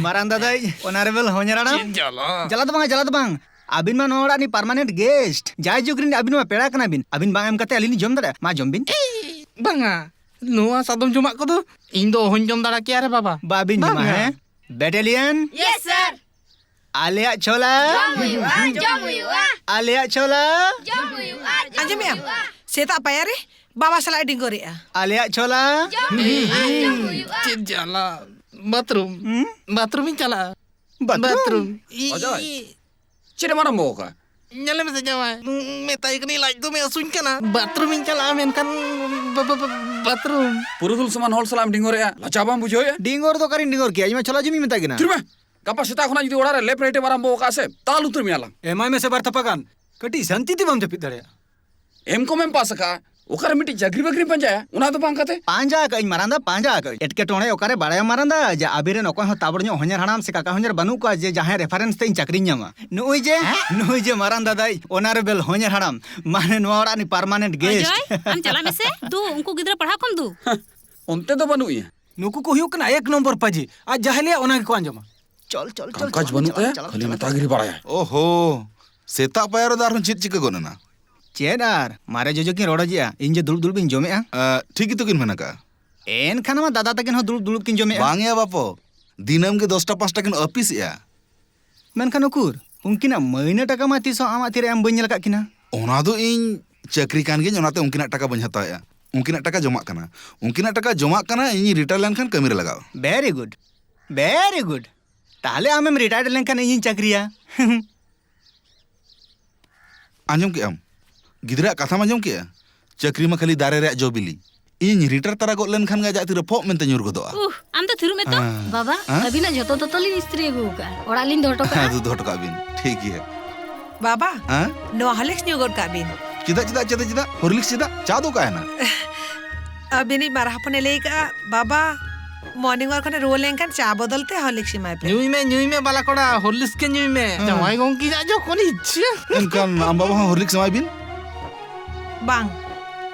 ᱢᱟᱨᱟᱝ ᱫᱟᱫᱟᱭ, ᱚᱱᱟᱨᱮᱵᱮᱞ ᱦᱚᱧᱦᱟᱨ ᱦᱟᱲᱟᱢ᱾ ᱪᱮᱫ ᱡᱟᱞᱟ? ᱡᱟᱞᱟ ᱫᱚ ᱵᱟᱝ, ᱡᱟᱞᱟ ᱫᱚ ᱵᱟᱝ᱾ ᱟᱹᱵᱤᱱ ᱢᱟ ᱱᱚᱣᱟ ᱚᱲᱟᱜ ᱨᱤᱱ permanent guest᱾ ᱡᱟᱭᱡᱩᱜᱽ ᱨᱤᱱ ᱟᱹᱵᱤᱱ ᱢᱟ ᱯᱮᱲᱟ ᱠᱟᱱᱟ ᱵᱤᱱ᱾ ᱟᱹᱵᱤᱱ ᱵᱟᱝ ᱮᱢ ᱠᱟᱛᱮ ᱟᱹᱞᱤᱧ ᱞᱤᱧ ᱡᱚᱢ ᱫᱟᱲᱮᱭᱟᱜᱼᱟ? ᱢᱟ ᱡᱚᱢ ᱵᱤᱱ᱾ ᱵᱟᱝᱟ, ᱱᱚᱣᱟ ᱥᱟᱫᱚᱢ ᱡᱚᱢᱟᱜ ᱠᱚᱫᱚ ᱤᱧ ᱫᱚ ᱚᱦᱚᱧ ᱡᱚᱢ ᱫᱟᱲᱮ ᱠᱮᱭᱟ ᱨᱮ ᱵᱟᱵᱟ᱾ ᱵᱟᱵᱤᱱ ᱡᱚᱢᱟ, ᱵᱟᱝᱟ᱾ ᱦᱮᱸ? Battalion? Yes, sir. ᱟᱞᱮᱭᱟᱜ ᱪᱷᱳᱞᱟ᱾ ᱡᱚᱢ ᱦᱩᱭᱩᱜᱼᱟ, ᱡᱚᱢ ᱦᱩᱭᱩᱜᱼᱟ᱾ ᱟᱞᱮᱭᱟᱜ ᱪᱷᱳᱞᱟ᱾ ᱡᱚᱢ ᱦᱩᱭᱩᱜᱼᱟ, ᱡᱚᱢ ᱟᱸᱡᱚᱢᱮᱜᱼᱟᱢ? ᱦᱩᱭᱩᱜᱼᱟ᱾ ᱥᱮᱛᱟᱜ ᱯᱟᱭᱟᱨ ᱨᱮ ᱵᱟᱵᱟ ᱥᱟᱞᱟᱜ ᱮ ᱰᱤᱝᱜᱚᱨᱮᱜᱼᱟ᱾ ᱟᱞᱮᱭᱟᱜ ᱪᱷᱳᱞᱟ᱾ ᱡᱚᱢ ᱦᱩᱭᱩᱜᱼᱟ, ᱡᱚᱢ ᱦᱩᱭᱩᱜᱼᱟ᱾ ᱪᱮᱫ ᱡᱟᱞᱟ᱾ ᱵᱟᱛᱷᱨᱩᱢ᱾ ᱦᱩᱸ? ᱵᱟᱛᱷᱨᱩᱢᱤᱧ ᱪᱟᱞᱟᱜᱼᱟ᱾ ᱵᱟᱛᱷᱨᱩᱢ? ᱵᱟᱛᱷᱨᱩᱢ᱾ ᱤ-, ᱚᱡᱚᱭ, ᱤ-, ᱪᱮᱫ ᱮᱢ ᱟᱨᱟᱢᱵᱚ ᱟᱠᱟᱫ? ᱧᱮᱞ ᱢᱮᱥᱮ ᱡᱟᱶᱟᱭ, ᱩᱸ, ᱢᱮᱛᱟᱭ ᱠᱟᱹᱱᱟᱹᱧ ᱞᱟᱡ ᱫᱚᱢᱮ ᱦᱟᱹᱥᱩᱧ ᱠᱟᱱᱟ᱾ ᱵᱟᱛᱷᱨᱩᱢᱤᱧ ᱪᱟᱞᱟᱜᱼᱟ, ᱢᱮᱱᱠᱷᱟᱱ ᱵᱟ-, ᱵᱟ-, ᱵᱟ-, ᱵᱟᱛᱷᱨᱩᱢ᱾ ᱯᱩᱨᱩᱫᱷᱩᱞ ᱥᱚᱢᱟᱱ ᱦᱚᱲ ᱥᱟᱞᱟᱜ ᱮᱢ ᱰᱤᱝᱜᱚᱨᱮᱜᱼᱟ, ᱞᱟᱡᱟᱣ ᱵᱟᱢ ᱵᱩᱡᱷᱟᱹᱣᱮᱫᱼᱟ? ᱰᱤᱝᱜᱚᱨ ᱫᱚ ᱚᱠᱟᱨᱤᱧ ᱰᱤᱝᱜᱚᱨ ᱠᱮᱭᱟ? ᱤᱧ ᱢᱟ ᱪᱷᱳᱞᱟ ᱡᱚᱢᱤᱧ ᱢᱮᱛᱟᱭ ᱠᱟᱱᱟ᱾ ᱛᱷᱤᱨ ᱢᱮ! ᱜᱟᱯᱟ ᱥᱮᱛᱟᱜ ᱠᱷᱚᱱᱟᱜ ᱡᱩᱫᱤ ᱚᱲᱟᱜ ᱨᱮ ᱞᱮᱯ ᱨᱮᱴ ᱮᱢ ᱟᱨᱟᱢᱵᱚ ᱟᱠᱟᱫᱼᱟ ᱥᱮ, ᱛᱟᱞ ᱩᱛᱟᱹᱨ ᱢᱮᱭᱟ ᱞᱟᱝ᱾ ᱮᱢᱟᱭ ᱢᱮᱥᱮ ᱵᱟᱨ ᱛᱷᱟᱯᱟ ᱜᱟᱱ, ᱠᱟᱹᱴᱤᱡ ᱥᱟᱱᱛᱤ ᱛᱮ ᱵᱟᱢ ᱡᱟᱹᱯᱤᱫ ᱫᱟᱲᱮᱭᱟᱜᱼᱟ᱾ ᱮᱢ ᱠᱚᱢ ᱮᱢ ᱯᱟᱥ ᱟᱠᱟᱫᱼᱟ, ᱚᱠᱟᱨᱮ ᱢᱤᱫᱴᱤᱡ ᱪᱟᱹᱠᱨᱤ ᱵᱟᱹᱠᱨᱤᱢ ᱯᱟᱸᱡᱟᱭᱟ? ᱚᱱᱟ ᱫᱚ ᱵᱟᱝ ᱠᱟᱛᱮ᱾ ᱯᱟᱸᱡᱟ ᱟᱠᱟᱫ ᱟᱹᱧ ᱢᱟᱨᱟᱝ ᱫᱟ, ᱯᱟᱸᱡᱟ ᱟᱠᱟᱫ ᱟᱹᱧ᱾ ᱮᱴᱠᱮᱴᱚᱬᱮ ᱚᱠᱟᱨᱮ ᱵᱟᱲᱟᱭᱟᱢ ᱢᱟᱨᱟᱝ ᱫᱟ, ᱡᱮ ᱟᱵᱤᱱ ᱨᱮᱱ ᱚᱠᱚᱭ ᱦᱚᱸ ᱛᱟᱵᱚᱲ ᱧᱚᱜ ᱦᱚᱧᱦᱟᱨ ᱦᱟᱲᱟᱢ ᱥᱮ ᱠᱟᱠᱟ ᱦᱚᱧᱦᱟᱨ ᱵᱟᱹᱱᱩᱜ ᱠᱚᱣᱟ ᱡᱮ ᱡᱟᱦᱟᱸᱭ ᱨᱮᱯᱷᱟᱨᱮᱱᱥ ᱛᱮ ᱤᱧ ᱪᱟᱹᱠᱨᱤᱧ ᱧᱟᱢᱟ᱾ ᱱᱩᱜᱼᱩᱭ ᱡᱮ, ᱦᱮᱸ? ᱱᱩᱜᱼᱩᱭ ᱡᱮ ᱢᱟᱨᱟᱝ ᱫᱟᱫᱟᱭ, ᱚᱱᱟᱨᱮᱵᱮᱞ ᱦᱚᱧᱦᱟᱨ ᱦᱟᱲᱟᱢ, ᱢᱟᱱᱮ ᱱᱚᱣᱟ ᱚᱲᱟᱜ ᱨᱤᱱᱤᱡ ᱯᱟᱨᱢᱟᱱᱮᱱᱴ ᱜᱮᱥᱴ᱾ ᱚᱡᱚᱭ, ᱟᱢ ᱪᱟᱞᱟᱜ ᱢᱮᱥᱮ᱾ ᱫᱩ, ᱩᱱᱠᱩ ᱜᱤᱫᱽᱨᱟᱹ ᱯᱟᱲᱦᱟᱣ ᱠᱚᱢ ᱫᱩ᱾ ᱚᱱᱛᱮ ᱫᱚ ᱵᱟᱹᱱᱩᱜ ᱮᱭᱟ᱾ ᱱᱩᱠᱩ ᱠᱚ ᱦᱩᱭᱩᱜ ᱠᱟᱱᱟ ᱮᱠ ᱱᱚᱢᱵᱚᱨ ᱯᱟᱹᱡᱤ, ᱟᱡ ᱡᱟᱦᱟᱸᱭ ᱞᱟᱹᱭᱟ ᱚᱱᱟ ᱜᱮᱠᱚ ᱟᱸᱡᱚᱢᱟ᱾ ᱪᱚᱞ, ᱪᱚᱞ, ᱪᱚᱞ, ᱠᱟᱢ ᱠᱟᱡᱽ ᱪᱚᱞ, ᱵᱟᱹᱱᱩᱜ ᱪᱚᱞ, ᱛᱟᱭᱟ, ᱪᱚᱞ, ᱠᱷᱟᱹᱞᱤ ᱪᱚᱞ, ᱢᱮᱛᱟᱜᱤᱨᱤ ᱵᱟᱲᱟᱭᱟᱭ᱾ ᱳᱦᱳ, ᱥᱮᱛᱟᱜ ᱯᱟᱭᱟᱨ ᱨᱮᱫᱚ ᱟᱨᱦᱚᱸ ᱪᱮᱫ ᱪᱤᱠᱟᱹ ᱜᱚᱫ ᱮᱱᱟ? ᱪᱮᱫ ᱟᱨ? ᱢᱟᱨᱮ ᱡᱚᱡᱚ ᱠᱤᱱ ᱨᱚᱲ ᱚᱡᱮᱜᱼᱟ, ᱤᱧ ᱡᱮ ᱫᱩᱲᱩᱵ ᱫᱩᱲᱩᱵ ᱤᱧ ᱡᱚᱢᱮᱜᱼᱟ᱾ ᱮ, ᱴᱷᱤᱠ ᱜᱮᱛᱚ ᱠᱤᱱ ᱢᱮᱱ ᱟᱠᱟᱜᱼᱟ᱾ ᱮᱱᱠᱷᱟᱱ ᱢᱟ ᱫᱟᱫᱟ ᱛᱟᱹᱠᱤᱱ ᱦᱚᱸ ᱫᱩᱲᱩᱵ ᱫᱩᱲᱩᱵ ᱠᱤᱱ ᱡᱚᱢᱮᱜᱼᱟ᱾ ᱵᱟᱝ ᱭᱟ ᱵᱟᱯᱚ, ᱫᱤᱱᱟᱹᱢ ᱜᱮ ᱫᱚᱥᱴᱟ ᱯᱟᱸᱪᱴᱟ ᱠᱤᱱ ᱟᱹᱯᱤᱥᱮᱜᱼᱟ᱾ ᱢᱮᱱᱠᱷᱟᱱ ᱩᱠᱩᱨ, ᱩᱱᱠᱤᱱᱟᱜ ᱢᱟᱹᱭᱱᱟᱹ ᱴᱟᱠᱟ ᱢᱟ ᱛᱤᱥ ᱦᱚᱸ ᱟᱢᱟᱜ ᱛᱤᱨᱮ ᱮᱢ ᱵᱟᱹᱧ ᱧᱮᱞ ᱟᱠᱟᱫ ᱠᱤᱱᱟ᱾ ᱚᱱᱟ ᱫᱚ ᱤᱧ ᱪᱟᱹᱠᱨᱤ ᱠᱟᱱ ᱜᱤᱭᱟᱹᱧ, ᱚᱱᱟᱛᱮ ᱩᱱᱠᱤᱱᱟᱜ ᱴᱟᱠᱟ ᱵᱟᱹᱧ ᱦᱟᱛᱟᱣᱮᱜᱼᱟ᱾ ᱩᱱᱠᱤᱱᱟᱜ ᱴᱟᱠᱟ ᱡᱚᱢᱟᱜ ᱠᱟᱱᱟ, ᱩᱱᱠᱤᱱᱟᱜ ᱴᱟᱠᱟ ᱡᱚᱢᱟᱜ ᱠᱟᱱᱟ, ᱤᱧᱤᱧ ᱨᱤᱴᱟᱭᱟᱨ ᱞᱮᱱᱠᱷᱟᱱ ᱠᱟᱹᱢᱤ ᱨᱮ ᱞᱟᱜᱟᱣ᱾ Very good, very good. ᱛᱟᱦᱞᱮ ᱟᱢᱮᱢ ᱨᱤᱴᱟᱭᱟᱨ ᱞᱮᱱᱠᱷᱟᱱ ᱤᱧᱤᱧ ᱪᱟᱹᱠᱨᱤᱭᱟ᱾ ᱟᱸᱡᱚᱢ ᱠᱮᱜᱼᱟᱢ? ᱜᱤᱫᱽᱨᱟᱹᱣᱟᱜ ᱠᱟᱛᱷᱟᱢ ᱟᱸᱡᱚᱢ ᱠᱮᱜᱼᱟ? ᱪᱟᱹᱠᱨᱤ ᱢᱟ ᱠᱷᱟᱹᱞᱤ ᱫᱟᱨᱮ ᱨᱮᱭᱟᱜ ᱡᱚ ᱵᱤᱞᱤ᱾ ᱤᱧᱤᱧ ᱨᱤᱴᱟᱭᱟᱨ ᱛᱟᱨᱟ ᱜᱚᱫ ᱞᱮᱱᱠᱷᱟᱱ ᱜᱮ ᱟᱡᱟᱜ ᱛᱤᱨᱮ ᱯᱷᱚᱜ ᱢᱮᱱᱛᱮ ᱧᱩᱨ ᱜᱚᱫᱚᱜᱼᱟ᱾ ᱩᱦ, ᱟᱢ ᱫᱚ ᱛᱷᱤᱨᱚᱜ ᱢᱮ ᱛᱚ᱾ ᱦᱮᱸ᱾ ᱵᱟᱵᱟ, ᱦᱮᱸ? ᱟᱹᱵᱤᱱᱟᱜ ᱡᱷᱚᱛᱚ ᱫᱚᱛᱚ ᱞᱤᱧ ᱤᱥᱛᱨᱤ ᱟᱹᱜᱩ ᱟᱠᱟᱫᱼᱟ᱾ ᱦᱮᱸ, ᱫᱚᱦᱚ ᱦᱚᱴᱚ ᱠᱟᱜ ᱵᱤᱱ᱾ ᱴᱷᱤᱠ ᱜᱮᱭᱟ᱾ ᱵᱟᱵᱟ, ᱦᱮᱸ? ᱱᱚᱣᱟ ᱦᱚᱨᱞᱤᱠᱥ ᱧᱩ ᱜᱚᱫ ᱠᱟᱜ ᱵᱤᱱ᱾ ᱪᱮᱫᱟᱜ, ᱪᱮᱫᱟᱜ, ᱪᱮᱫᱟᱜ, ᱪᱮᱫᱟᱜ? ᱦᱚᱨᱞᱤᱠᱥ ᱪᱮᱫᱟᱜ? ᱪᱟ ᱫᱚ ᱚᱠᱟᱭᱮᱱᱟ? ᱟᱹᱵᱤᱱᱤᱡ ᱢᱟᱨᱟ ᱦᱚᱯᱚᱱᱮ ᱞᱟᱹᱭ ᱠᱟᱜᱼᱟ, ᱵᱟᱵᱟ, ᱢᱚᱨᱱᱤᱝ ᱣᱟᱠ ᱠᱷᱚᱱᱮ ᱨᱩᱣᱟᱹᱲ ᱞᱮᱱᱠᱷᱟᱱ ᱪᱟ ᱵᱚᱫᱚᱞ ᱛᱮ ᱦᱚᱨᱞᱤᱠᱥ ᱮᱢᱟᱭ ᱯᱮ᱾ ᱧᱩᱭ ᱢᱮ, ᱧᱩᱭ ᱢᱮ, ᱵᱟᱞᱟ ᱠᱚᱲᱟ, ᱦᱚᱨᱞᱤᱠᱥ ᱜᱮ ᱧᱩᱭ ᱢᱮ᱾ ᱦᱮᱸ᱾ ᱡᱟᱶᱟᱭ ᱜᱚᱝᱠᱮᱭᱟᱜ ᱡᱚᱠᱷᱚᱱ ᱤᱪᱪᱷᱟᱹ᱾ ᱮᱱᱠᱷᱟᱱ ᱟᱢ ᱵᱟᱵᱟ ᱦᱚᱸ ᱦᱚᱨᱞᱤᱠᱥ ᱮᱢᱟᱭ ᱵᱤᱱ᱾ ᱵᱟᱝ,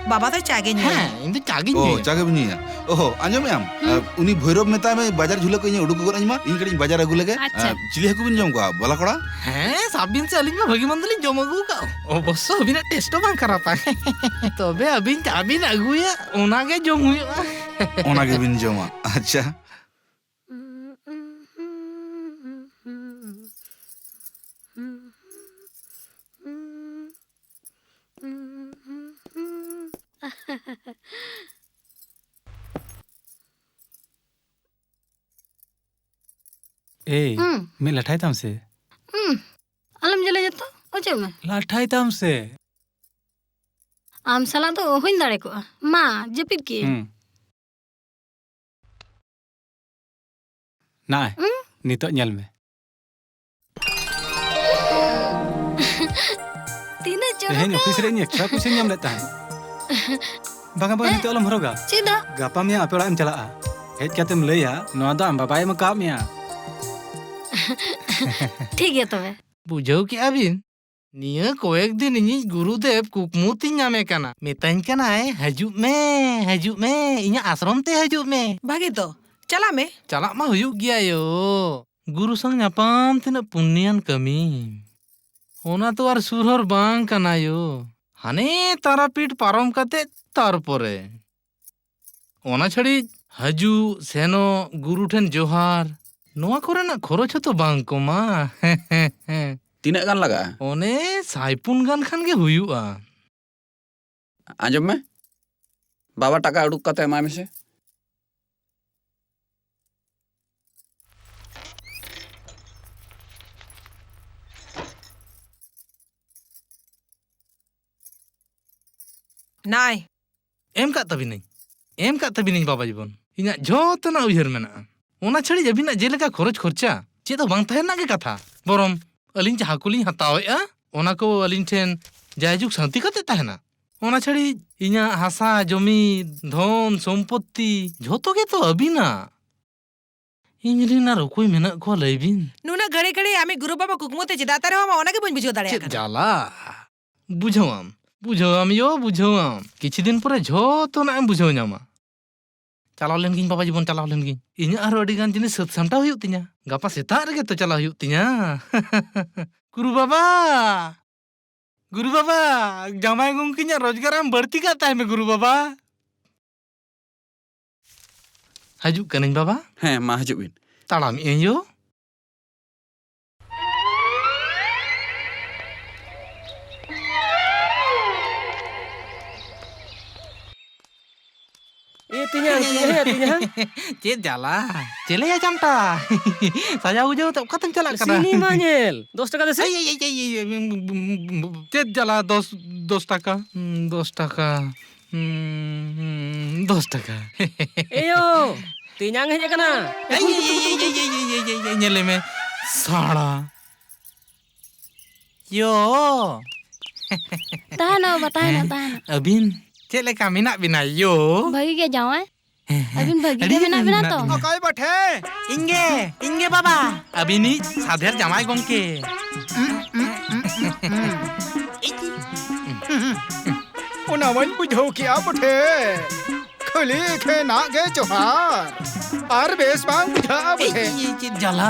ᱵᱟᱵᱟ ᱫᱚ ᱪᱟ ᱜᱮ ᱧᱩᱭᱟ᱾ ᱦᱮᱸ, ᱤᱧ ᱫᱚ ᱪᱟ ᱜᱤᱧ ᱚ, ᱧᱩᱭᱟ᱾ ᱪᱟ ᱜᱮᱵᱤᱱ ᱧᱩᱭᱟ? ᱚᱦᱚ, ᱟᱸᱡᱚᱢᱮᱜ ᱟᱢ? ᱦᱩᱸ᱾ ᱟᱨ ᱩᱱᱤ ᱵᱷᱳᱭᱨᱚᱵ ᱢᱮᱛᱟᱭ ᱢᱮ, ᱵᱟᱡᱟᱨ ᱡᱷᱩᱞᱟᱹ ᱠᱚ ᱤᱧᱮ ᱩᱰᱩᱠ ᱜᱚᱫ ᱟᱹᱧ ᱢᱟ, ᱤᱧ ᱠᱟᱹᱴᱤᱡ ᱤᱧ ᱵᱟᱡᱟᱨ ᱟᱹᱜᱩ ᱞᱮᱜᱮ᱾ ᱟᱪᱪᱷᱟ᱾ ᱟᱨ ᱪᱤᱞᱤ ᱦᱟᱹᱠᱩ ᱵᱤᱱ ᱡᱚᱢ ᱠᱚᱣᱟ, ᱵᱟᱞᱟ ᱠᱚᱲᱟ? ᱦᱮᱸ, ᱥᱟᱵ ᱵᱤᱱ ᱥᱮ, ᱟᱹᱞᱤᱧ ᱢᱟ ᱵᱷᱟᱹᱜᱤ ᱢᱚᱱᱫᱚ ᱞᱤᱧ ᱡᱚᱢ ᱟᱹᱜᱩ ᱠᱟᱜ᱾ ᱚᱵᱚᱥᱥᱚ ᱟᱹᱵᱤᱱᱟᱜ ᱴᱮᱥᱴ ᱦᱚᱸ ᱵᱟᱝ ᱠᱷᱟᱨᱟᱯᱟ᱾ ᱛᱚᱵᱮ ᱟᱹᱵᱤᱱ ᱪᱟ ᱵᱤᱱ ᱟᱹᱜᱩᱭᱟ, ᱚᱱᱟ ᱜᱮ ᱡᱚᱢ ᱦᱩᱭᱩᱜᱼᱟ᱾ ᱚᱱᱟ ᱜᱮᱵᱤᱱ ᱡᱚᱢᱟ? ᱟᱪᱪᱷᱟ᱾ ᱮᱭ, ᱦᱩᱸ᱾ ᱢᱤᱫ ᱞᱟᱴᱷᱟᱭ ᱛᱟᱢ ᱥᱮ? ᱦᱩᱸ᱾ ᱟᱞᱚᱢ ᱡᱟᱞᱟᱧᱟ ᱛᱚ, ᱚᱪᱚᱜ ᱢᱮ᱾ ᱞᱟᱴᱷᱟᱭ ᱛᱟᱢ ᱥᱮ? ᱟᱢ ᱥᱟᱞᱟᱜ ᱫᱚ ᱚᱦᱚᱧ ᱫᱟᱲᱮ ᱠᱚᱜᱼᱟ᱾ ᱢᱟ, ᱡᱟᱹᱯᱤᱫ ᱠᱮᱜ ᱟᱹᱧ᱾ ᱦᱩᱸ᱾ ᱱᱟᱭ, ᱦᱩᱸ? ᱱᱤᱛᱚᱜ ᱧᱮᱞ ᱢᱮ᱾ ᱛᱤᱱᱟᱹᱜ ᱪᱚᱨᱚᱠ᱾ ᱛᱮᱦᱮᱧ ᱚᱯᱷᱤᱥ ᱨᱮ ᱤᱧ ᱮᱠᱥᱴᱨᱟ ᱯᱚᱭᱥᱟᱧ ᱧᱟᱢ ᱞᱮᱫ ᱛᱟᱦᱮᱸᱫ᱾ ᱵᱟᱝᱟ, ᱵᱟᱝᱟ, ᱱᱤᱛᱚᱜ ᱟᱞᱚᱢ ᱦᱚᱨᱚᱜᱟ᱾ ᱪᱮᱫᱟᱜ? ᱜᱟᱯᱟ ᱢᱮᱭᱟᱝ ᱟᱯᱮ ᱚᱲᱟᱜ ᱮᱢ ᱪᱟᱞᱟᱜᱼᱟ᱾ ᱦᱮᱡ ᱠᱟᱛᱮᱢ ᱞᱟᱹᱭᱟ, "ᱱᱚᱣᱟ ᱫᱚ ᱟᱢ ᱵᱟᱵᱟᱭ ᱮᱢ ᱟᱠᱟᱫ ᱢᱮᱭᱟ᱾" ᱴᱷᱤᱠ ᱜᱮᱭᱟ ᱛᱚᱵᱮ᱾ ᱵᱩᱡᱷᱟᱹᱣ ᱠᱮᱜᱼᱟ ᱵᱤᱱ? ᱱᱤᱭᱟᱹ ᱠᱚᱭᱮᱠ ᱫᱤᱱ ᱤᱧᱤᱡ ᱜᱩᱨᱩᱫᱮᱵ ᱠᱩᱠᱢᱩ ᱛᱤᱧ ᱧᱟᱢᱮ ᱠᱟᱱᱟ᱾ ᱢᱮᱛᱟᱧ ᱠᱟᱱᱟᱭ, "ᱦᱤᱡᱩᱜ ᱢᱮ, ᱦᱤᱡᱩᱜ ᱢᱮ, ᱤᱧᱟᱹᱜ ᱟᱥᱨᱚᱢ ᱛᱮ ᱦᱤᱡᱩᱜ ᱢᱮ᱾" ᱵᱷᱟᱜᱮ ᱛᱚ, ᱪᱟᱞᱟᱜ ᱢᱮ᱾ ᱪᱟᱞᱟᱜ ᱢᱟ ᱦᱩᱭᱩᱜ ᱜᱮᱭᱟ ᱭᱳ᱾ ᱜᱩᱨᱩ ᱥᱟᱝ ᱧᱟᱯᱟᱢ ᱛᱤᱱᱟᱹᱜ ᱯᱩᱱᱱᱤᱭᱟᱱ ᱠᱟᱹᱢᱤ᱾ ᱚᱱᱟ ᱛᱚ ᱟᱨ ᱥᱩᱨ ᱦᱚᱨ ᱵᱟᱝ ᱠᱟᱱᱟ ᱭᱳ᱾ ᱦᱟᱱᱮ ᱛᱟᱨᱟᱯᱤᱴ ᱯᱟᱨᱚᱢ ᱠᱟᱛᱮ ᱛᱟᱨᱯᱚᱨᱮ᱾ ᱚᱱᱟ ᱪᱷᱟᱹᱲᱤᱡ ᱦᱟᱡᱩᱜ ᱥᱮᱱᱚᱜ, ᱜᱩᱨᱩ ᱴᱷᱮᱱ ᱡᱚᱦᱟᱨ, ᱱᱚᱣᱟ ᱠᱚᱨᱮᱱᱟᱜ ᱠᱷᱚᱨᱚᱪ ᱦᱚᱸᱛᱚ ᱵᱟᱝ ᱠᱚᱢᱟ᱾ ᱛᱤᱱᱟᱹᱜ ᱜᱟᱱ ᱞᱟᱜᱟᱜᱼᱟ? ᱚᱱᱮ ᱥᱟᱭ ᱯᱩᱱ ᱜᱟᱱ ᱠᱷᱟᱱ ᱜᱮ ᱦᱩᱭᱩᱜᱼᱟ᱾ ᱟᱸᱡᱚᱢ ᱢᱮ, ᱵᱟᱵᱟ ᱴᱟᱠᱟ ᱩᱰᱩᱠ ᱠᱟᱛᱮ ᱮᱢᱟᱭ ᱢᱮᱥᱮ᱾ ᱱᱟᱭ᱾ ᱮᱢ ᱠᱟᱜ ᱛᱟᱹᱵᱤᱱᱟᱹᱧ, ᱮᱢ ᱠᱟᱜ ᱛᱟᱹᱵᱤᱱᱟᱹᱧ ᱵᱟᱵᱟ ᱡᱤᱵᱚᱱ᱾ ᱤᱧᱟᱹᱜ ᱡᱷᱚᱛᱚᱱᱟᱜ ᱩᱭᱦᱟᱹᱨ ᱢᱮᱱᱟᱜᱼᱟ᱾ ᱚᱱᱟ ᱪᱷᱟᱹᱲᱤᱡ ᱟᱹᱵᱤᱱᱟᱜ ᱡᱮᱞᱮᱠᱟ ᱠᱷᱚᱨᱚᱪ ᱠᱷᱚᱨᱪᱟ, ᱪᱮᱫ ᱦᱚᱸ ᱵᱟᱝ ᱛᱟᱦᱮᱸ ᱨᱮᱱᱟᱜ ᱜᱮ ᱠᱟᱛᱷᱟ᱾ ᱵᱚᱨᱚᱝ ᱟᱹᱞᱤᱧ ᱡᱟᱦᱟᱸ ᱠᱚᱞᱤᱧ ᱦᱟᱛᱟᱣᱮᱫᱼᱟ, ᱚᱱᱟ ᱠᱚ ᱟᱹᱞᱤᱧ ᱴᱷᱮᱱ ᱡᱟᱭᱡᱩᱜᱽ ᱥᱟᱹᱱᱛᱤ ᱠᱟᱛᱮ ᱛᱟᱦᱮᱱᱟ᱾ ᱚᱱᱟ ᱪᱷᱟᱹᱲᱤᱡ ᱤᱧᱟᱹᱜ ᱦᱟᱥᱟ, ᱡᱚᱢᱤ, ᱫᱷᱚᱱ, ᱥᱚᱢᱯᱚᱛᱛᱤ ᱡᱷᱚᱛᱚ ᱜᱮᱛᱚ ᱟᱹᱵᱤᱱᱟᱜ᱾ ᱤᱧ ᱨᱤᱱ ᱟᱨ ᱚᱠᱚᱭ ᱢᱮᱱᱟᱜ ᱠᱚᱣᱟ ᱞᱟᱹᱭ ᱵᱤᱱ? ᱱᱩᱱᱟᱹᱜ ᱜᱷᱟᱹᱲᱤ ᱜᱷᱟᱹᱲᱤ ᱟᱢᱤᱡ ᱜᱩᱨᱩ ᱵᱟᱵᱟ ᱠᱩᱠᱢᱩ ᱛᱮ ᱪᱮᱫᱟᱜ ᱛᱟᱨᱮ ᱦᱚᱸ ᱟᱢᱟᱜ ᱚᱱᱟ ᱜᱮ ᱵᱟᱹᱧ ᱵᱩᱡᱷᱟᱹᱣ ᱫᱟᱲᱮᱭᱟᱜ ᱪᱮᱫ ᱠᱟᱱᱟ᱾ ᱡᱟᱞᱟ! ᱵᱩᱡᱷᱟᱹᱣᱟᱢ, ᱵᱩᱡᱷᱟᱹᱣᱟᱢ ᱭᱳ, ᱵᱩᱡᱷᱟᱹᱣᱟᱢ᱾ ᱠᱤᱪᱷᱩ ᱫᱤᱱ ᱯᱚᱨᱮ ᱡᱷᱚᱛᱚᱱᱟᱜ ᱮᱢ ᱵᱩᱡᱷᱟᱹᱣ ᱧᱟᱢᱟ᱾ ᱪᱟᱞᱟᱣ ᱞᱮᱱ ᱜᱤᱧ ᱵᱟᱵᱟ ᱡᱤᱵᱚᱱ, ᱪᱟᱞᱟᱣ ᱞᱮᱱ ᱜᱤᱧ᱾ ᱤᱧᱟᱹᱜ ᱟᱨᱦᱚᱸ ᱟᱹᱰᱤ ᱜᱟᱱ ᱡᱤᱱᱤᱥ ᱥᱟᱹᱛ ᱥᱟᱢᱴᱟᱣ ᱦᱩᱭᱩᱜ ᱛᱤᱧᱟ᱾ ᱜᱟᱯᱟ ᱥᱮᱛᱟᱜ ᱨᱮᱜᱮ ᱛᱚ ᱪᱟᱞᱟᱣ ᱦᱩᱭᱩᱜ ᱛᱤᱧᱟ᱾ ᱜᱩᱨᱩ ᱵᱟᱵᱟ! ᱜᱩᱨᱩ ᱵᱟᱵᱟ, ᱡᱟᱢᱟᱭ ᱜᱚᱢᱠᱮ ᱤᱧᱟᱹᱜ ᱨᱳᱡᱽᱜᱟᱨ ᱟᱢ ᱵᱟᱹᱲᱛᱤ ᱠᱟᱜ ᱛᱟᱭ ᱢᱮ, ᱜᱩᱨᱩ ᱵᱟᱵᱟ᱾ ᱦᱤᱡᱩᱜ ᱠᱟᱹᱱᱟᱹᱧ, ᱵᱟᱵᱟ᱾ ᱦᱮᱸ, ᱢᱟ, ᱦᱤᱡᱩᱜ ᱵᱤᱱ᱾ ᱛᱟᱲᱟᱢᱮᱜ ᱟᱹᱧ ᱭᱳ᱾ ᱮ ᱛᱮᱧᱟᱝ, ᱛᱮᱧᱟᱝ, ᱮ ᱛᱮᱧᱟᱝ᱾ ᱪᱮᱫ ᱡᱟᱞᱟ? ᱪᱮᱞᱮᱭᱟ ᱪᱟᱢᱴᱟ? ᱥᱟᱡᱟᱣ ᱜᱩᱡᱟᱹᱣ ᱛᱮ ᱚᱠᱟᱛᱮᱢ ᱪᱟᱞᱟᱜ ᱠᱟᱱᱟ? ᱥᱤᱱᱤᱢᱟ ᱧᱮᱞ᱾ ᱫᱚᱥ ᱴᱟᱠᱟ ᱫᱮᱥᱮ᱾ ᱮᱭ, ᱮᱭ, ᱮᱭ, ᱮᱭ, ᱮᱭ, ᱪᱮᱫ ᱡᱟᱞᱟ? ᱫᱚᱥ, ᱫᱚᱥ ᱴᱟᱠᱟ᱾ ᱦᱩᱸ, ᱫᱚᱥ ᱴᱟᱠᱟ᱾ ᱦᱩᱸ, ᱦᱩᱸ, ᱫᱚᱥ ᱴᱟᱠᱟ᱾ ᱮᱭᱳ, ᱛᱮᱧᱟᱝ ᱦᱮᱡ ᱟᱠᱟᱱᱟ᱾ ᱮᱭ, ᱮᱭ, ᱮᱭ, ᱧᱮᱞᱮ ᱢᱮ, ᱥᱟᱲᱟ᱾ ᱭᱳ᱾ ᱛᱟᱦᱮᱱᱚᱜ ᱵᱟ, ᱛᱟᱦᱮᱱᱚᱜ, ᱦᱮᱸ, ᱛᱟᱦᱮᱱᱚᱜ᱾ ᱟᱹᱵᱤᱱ ᱪᱮᱫ ᱞᱮᱠᱟ ᱢᱮᱱᱟᱜ ᱵᱤᱱᱟ ᱭᱳ? ᱵᱷᱟᱹᱜᱤ ᱜᱮ ᱡᱟᱶᱟᱭ᱾ ᱦᱮᱸ, ᱦᱮᱸ, ᱟᱹᱵᱤᱱ ᱵᱷᱟᱹᱜᱤ ᱟᱹᱰᱤ ᱜᱮ ᱢᱮᱱᱟᱜ ᱵᱤᱱᱟ ᱛᱚ? ᱢᱮᱱᱟᱜ ᱞᱤᱧᱟ᱾ ᱚᱠᱚᱭ ᱵᱚᱴᱷᱮ? ᱤᱧ ᱜᱮ, ᱤᱧ ᱜᱮ ᱵᱟᱵᱟ᱾ ᱟᱹᱵᱤᱱᱤᱡ ᱥᱟᱫᱷᱮᱨ ᱡᱟᱶᱟᱭ ᱜᱚᱢᱠᱮ᱾ ᱚᱱᱟ ᱢᱟᱧ ᱵᱩᱡᱷᱟᱹᱣ ᱠᱮᱜᱼᱟ ᱵᱚᱴᱷᱮ᱾ ᱠᱷᱟᱹᱞᱤ ᱮᱠᱷᱮᱱᱟᱜ ᱜᱮ ᱡᱚᱦᱟᱨ᱾ ᱟᱨ ᱵᱮᱥ ᱵᱟᱝ ᱵᱩᱡᱷᱟᱹᱜᱼᱟ ᱵᱚᱴᱷᱮ᱾ ᱮᱭ, ᱪᱮᱫ ᱡᱟᱞᱟ?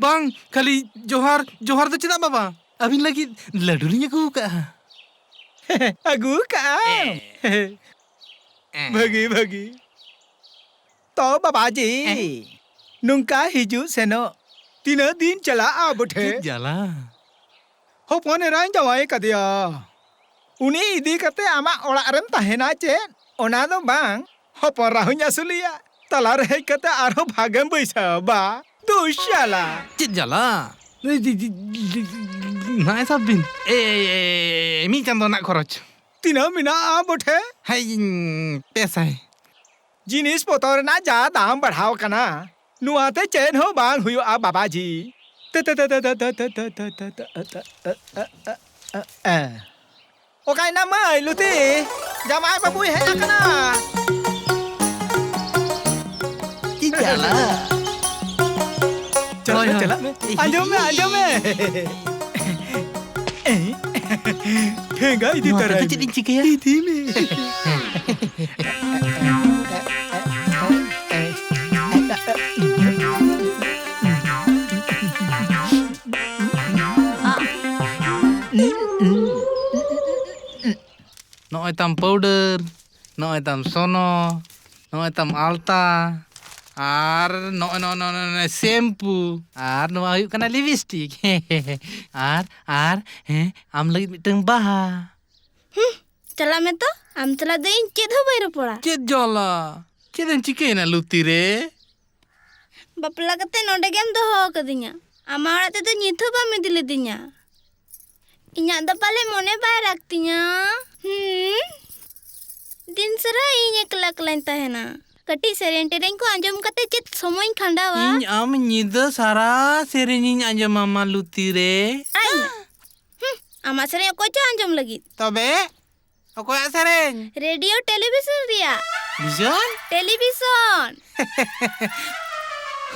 ᱵᱟᱝ, ᱠᱷᱟᱹᱞᱤ ᱡᱚᱦᱟᱨ, ᱡᱚᱦᱟᱨ ᱫᱚ ᱪᱮᱫᱟᱜ ᱵᱟᱵᱟ? ᱟᱹᱵᱤᱱ ᱞᱟᱹᱜᱤᱫ ᱞᱟᱹᱰᱩ ᱞᱤᱧ ᱟᱹᱜᱩ ᱟᱠᱟᱫᱼᱟ᱾ ᱟᱹᱜᱩ ᱠᱟᱜᱼᱟᱢ? ᱮ᱾ ᱮ᱾ ᱵᱷᱟᱹᱜᱤ, ᱵᱷᱟᱹᱜᱤ᱾ ᱛᱚ ᱵᱟᱵᱟᱡᱤ, ᱮ᱾ ᱱᱚᱝᱠᱟ ᱦᱤᱡᱩᱜ ᱥᱮᱱᱚᱜ ᱛᱤᱱᱟᱹᱜ ᱫᱤᱱ ᱪᱟᱞᱟᱜᱼᱟ ᱵᱚᱴᱷᱮ? ᱪᱮᱫ ᱡᱟᱞᱟ? ᱦᱚᱯᱚᱱ ᱮᱨᱟᱧ ᱡᱟᱶᱟᱭ ᱠᱟᱫᱮᱭᱟ᱾ ᱩᱱᱤ ᱤᱫᱤ ᱠᱟᱛᱮ ᱟᱢᱟᱜ ᱚᱲᱟᱜ ᱨᱮᱢ ᱛᱟᱦᱮᱱᱟ ᱪᱮᱫ? ᱚᱱᱟ ᱫᱚ ᱵᱟᱝ, ᱦᱚᱯᱚᱱ ᱨᱟᱦᱩᱧ ᱟᱹᱥᱩᱞᱮᱭᱟ᱾ ᱛᱟᱞᱟᱨᱮ ᱦᱮᱡ ᱠᱟᱛᱮ ᱟᱨᱦᱚᱸ ᱵᱷᱟᱜᱮᱢ ᱵᱟᱹᱭᱥᱟᱹᱣᱟ ᱵᱟ᱾ ᱫᱩᱥ ᱡᱟᱞᱟ᱾ ᱪᱮᱫ ᱡᱟᱞᱟ? ᱱᱚᱜᱼᱚᱭ ᱥᱟᱵ ᱵᱤᱱ᱾ ᱮ, ᱮ, ᱮ, ᱮ, ᱢᱤᱫ ᱪᱟᱸᱫᱚ ᱨᱮᱱᱟᱜ ᱠᱷᱚᱨᱚᱪ᱾ ᱛᱤᱱᱟᱹᱜ ᱢᱮᱱᱟᱜᱼᱟ ᱵᱚᱴᱷᱮ? ᱦᱮᱸ, ᱤᱧ ᱯᱮ ᱥᱟᱭ᱾ ᱡᱤᱱᱤᱥ ᱯᱚᱛᱚᱨ ᱨᱮᱱᱟᱜ ᱡᱟ ᱫᱟᱢ ᱵᱟᱲᱦᱟᱣ ᱠᱟᱱᱟ, ᱱᱚᱣᱟ ᱛᱮ ᱪᱮᱫ ᱦᱚᱸ ᱵᱟᱝ ᱦᱩᱭᱩᱜᱼᱟ ᱵᱟᱵᱟᱡᱤ᱾ ᱛᱮ, ᱛᱮ, ᱛᱮ, ᱮ᱾ ᱚᱠᱟᱭᱮᱱᱟ ᱢᱟᱹᱭ ᱞᱩᱛᱤ? ᱡᱟᱢᱟᱭ ᱵᱟᱹᱵᱩᱭ ᱦᱮᱡ ᱟᱠᱟᱱᱟ᱾ ᱪᱮᱫ ᱡᱟᱞᱟ? ᱪᱟᱞᱟᱜ ᱢᱮ, ᱦᱳᱭ, ᱦᱳᱭ᱾ ᱪᱟᱞᱟᱜ ᱢᱮ᱾ ᱟᱸᱡᱚᱢ ᱢᱮ, ᱟᱸᱡᱚᱢ ᱢᱮ᱾ ᱴᱷᱮᱸᱜᱟ ᱤᱫᱤ ᱱᱚᱣᱟ ᱛᱚᱨᱟᱭ ᱠᱟᱛᱮ ᱪᱮᱫ ᱢᱮ᱾ ᱤᱧ ᱪᱤᱠᱟᱹᱭᱟ? ᱤᱫᱤ ᱢᱮ᱾ ᱱᱚᱜᱼᱚᱭ ᱛᱟᱢ ᱯᱟᱣᱰᱟᱨ, ᱱᱚᱜᱼᱚᱭ ᱛᱟᱢ ᱥᱚᱱᱚ, ᱱᱚᱜᱼᱚᱭ ᱛᱟᱢ ᱟᱞᱛᱟ, ᱟᱨ ᱱᱚᱜᱼᱚᱭ, ᱱᱚᱜᱼᱚᱭ, ᱱᱚᱜᱼᱚᱭ, ᱱᱚᱜᱼᱚᱭ ᱥᱮᱢᱯᱩ, ᱟᱨ ᱱᱚᱣᱟ ᱦᱩᱭᱩᱜ ᱠᱟᱱᱟ ᱞᱤᱯᱤᱥᱴᱤᱠ᱾ ᱟᱨ, ᱟᱨ, ᱦᱮᱸ, ᱟᱢ ᱞᱟᱹᱜᱤᱫ ᱢᱤᱫᱴᱟᱝ ᱵᱟᱦᱟ᱾ ᱦᱩᱸ, ᱪᱟᱞᱟᱜ ᱢᱮ ᱛᱚ, ᱟᱢ ᱥᱟᱞᱟᱜ ᱫᱚ ᱤᱧ ᱪᱮᱫ ᱦᱚᱸ ᱵᱟᱹᱧ ᱨᱚᱯᱚᱲᱟ᱾ ᱪᱮᱫ ᱡᱟᱞᱟ? ᱪᱮᱫ ᱮᱢ ᱪᱤᱠᱟᱹᱭᱮᱱᱟ ᱞᱩᱛᱤ ᱨᱮ? ᱵᱟᱯᱞᱟ ᱠᱟᱛᱮ ᱱᱚᱰᱮ ᱜᱮᱢ ᱫᱚᱦᱚ ᱟᱠᱟᱫᱤᱧᱟ᱾ ᱟᱢᱟᱜ ᱚᱲᱟᱜ ᱛᱮᱫᱚ ᱱᱤᱛ ᱦᱚᱸ ᱵᱟᱢ ᱤᱫᱤ ᱞᱤᱫᱤᱧᱟ᱾ ᱤᱧᱟᱜ ᱫᱚ ᱯᱟᱞᱮ ᱢᱚᱱᱮ ᱵᱟᱭ ᱨᱟᱜᱽ ᱛᱤᱧᱟ᱾ ᱦᱩᱸ? ᱫᱤᱱ ᱥᱟᱨᱟ ᱤᱧ ᱮᱠᱞᱟ ᱮᱠᱞᱟᱧ ᱛᱟᱦᱮᱱᱟ᱾ ᱠᱟᱹᱴᱤᱡ ᱥᱮᱨᱮᱧ ᱴᱮᱨᱮᱧ ᱠᱚ ᱟᱸᱡᱚᱢ ᱠᱟᱛᱮ ᱪᱮᱫ ᱥᱚᱢᱚᱭᱤᱧ ᱠᱷᱟᱸᱰᱟᱣᱟ? ᱤᱧ ᱟᱢ ᱧᱤᱫᱟᱹ ᱥᱟᱨᱟ ᱥᱮᱨᱮᱧᱤᱧ ᱟᱸᱡᱚᱢᱟᱢᱟ ᱞᱩᱛᱤ ᱨᱮ᱾ ᱟᱭ ᱢᱮ᱾ ᱦᱩᱸ, ᱟᱢᱟᱜ ᱥᱮᱨᱮᱧ ᱚᱠᱚᱭ ᱪᱚ ᱟᱸᱡᱚᱢ ᱞᱟᱹᱜᱤᱫ᱾ ᱛᱚᱵᱮ ᱚᱠᱚᱭᱟᱜ ᱥᱮᱨᱮᱧ? ᱨᱮᱰᱤᱭᱳ ᱴᱮᱞᱤᱵᱷᱤᱥᱚᱱ ᱨᱮᱭᱟᱜ᱾ ᱵᱷᱤᱥᱚᱱ? ᱴᱮᱞᱤᱵᱷᱤᱥᱚᱱ᱾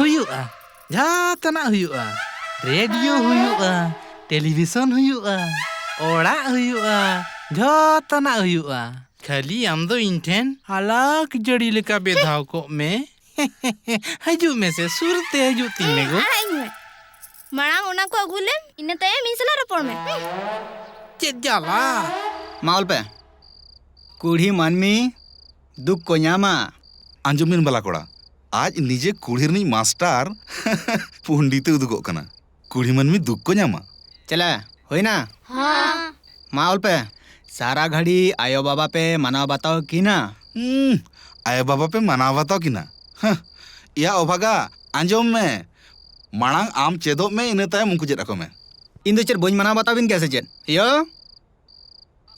ᱦᱩᱭᱩᱜᱼᱟ, ᱡᱷᱚᱛᱚᱱᱟᱜ ᱦᱩᱭᱩᱜᱼᱟ᱾ ᱨᱮᱰᱤᱭᱳ ᱦᱩᱭᱩᱜᱼᱟ, ᱴᱮᱞᱤᱵᱷᱤᱥᱚᱱ ᱦᱩᱭᱩᱜᱼᱟ, ᱚᱲᱟᱜ ᱦᱩᱭᱩᱜᱼᱟ, ᱡᱷᱚᱛᱚᱱᱟᱜ ᱦᱩᱭᱩᱜᱼᱟ᱾ ᱠᱷᱟᱹᱞᱤ ᱟᱢ ᱫᱚ ᱤᱧ ᱴᱷᱮᱱ ᱟᱞᱟᱠ ᱡᱟᱹᱲᱤ ᱞᱮᱠᱟ ᱵᱮᱫᱷᱟᱣ ᱠᱚᱜ ᱢᱮ᱾ ᱦᱤᱡᱩᱜ ᱢᱮᱥᱮ, ᱥᱩᱨ ᱛᱮ ᱦᱤᱡᱩᱜ ᱛᱤᱧ ᱢᱮ ᱜᱳ᱾ ᱟᱲᱟᱜ ᱤᱧ ᱢᱮ᱾ ᱢᱟᱲᱟᱝ ᱚᱱᱟ ᱠᱚ ᱟᱹᱜᱩ ᱞᱮᱢ, ᱤᱱᱟᱹ ᱛᱟᱭᱚᱢ ᱤᱧ ᱥᱟᱞᱟᱜ ᱨᱚᱯᱚᱲ ᱢᱮ᱾ ᱪᱮᱫ ᱡᱟᱞᱟ! ᱢᱟ ᱚᱞ ᱯᱮ᱾ ᱠᱩᱲᱤ ᱢᱟᱹᱱᱢᱤ ᱫᱩᱠ ᱠᱚ ᱧᱟᱢᱟ᱾ ᱟᱸᱡᱚᱢ ᱵᱤᱱ ᱵᱟᱞᱟ ᱠᱚᱲᱟ, ᱟᱡ ᱱᱤᱡᱮ ᱠᱩᱲᱤ ᱨᱤᱱᱤᱡ ᱢᱟᱥᱴᱟᱨ ᱯᱚᱱᱰᱤᱛᱮ ᱩᱫᱩᱜᱚᱜ ᱠᱟᱱᱟ᱾ ᱠᱩᱲᱤ ᱢᱟᱹᱱᱢᱤ ᱫᱩᱠ ᱠᱚ ᱧᱟᱢᱟ᱾ ᱪᱮᱞᱮ, ᱦᱩᱭᱱᱟ? ᱦᱚᱸ᱾ ᱢᱟ ᱚᱞ ᱯᱮ᱾ ᱥᱟᱨᱟ ᱜᱷᱟᱹᱲᱤ ᱟᱭᱳ ᱵᱟᱵᱟ ᱯᱮ ᱢᱟᱱᱟᱣ ᱵᱟᱛᱟᱣ ᱠᱤᱱᱟ᱾ ᱦᱩᱸ, ᱟᱭᱳ ᱵᱟᱵᱟ ᱯᱮ ᱢᱟᱱᱟᱣ ᱵᱟᱛᱟᱣ ᱠᱤᱱᱟ? ᱦᱟᱸ, ᱮᱭᱟ ᱚᱵᱷᱟᱜᱟ, ᱟᱸᱡᱚᱢ ᱢᱮ᱾ ᱢᱟᱲᱟᱝ ᱟᱢ ᱪᱮᱫᱚᱜ ᱢᱮ, ᱤᱱᱟᱹ ᱛᱟᱭᱚᱢ ᱩᱱᱠᱩ ᱪᱮᱫ ᱟᱠᱚ ᱢᱮ᱾ ᱤᱧ ᱫᱚ ᱪᱮᱫ ᱵᱟᱹᱧ ᱢᱟᱱᱟᱣ ᱵᱟᱛᱟᱣ ᱵᱤᱱ ᱜᱮᱭᱟ ᱥᱮ ᱪᱮᱫ? ᱭᱳ,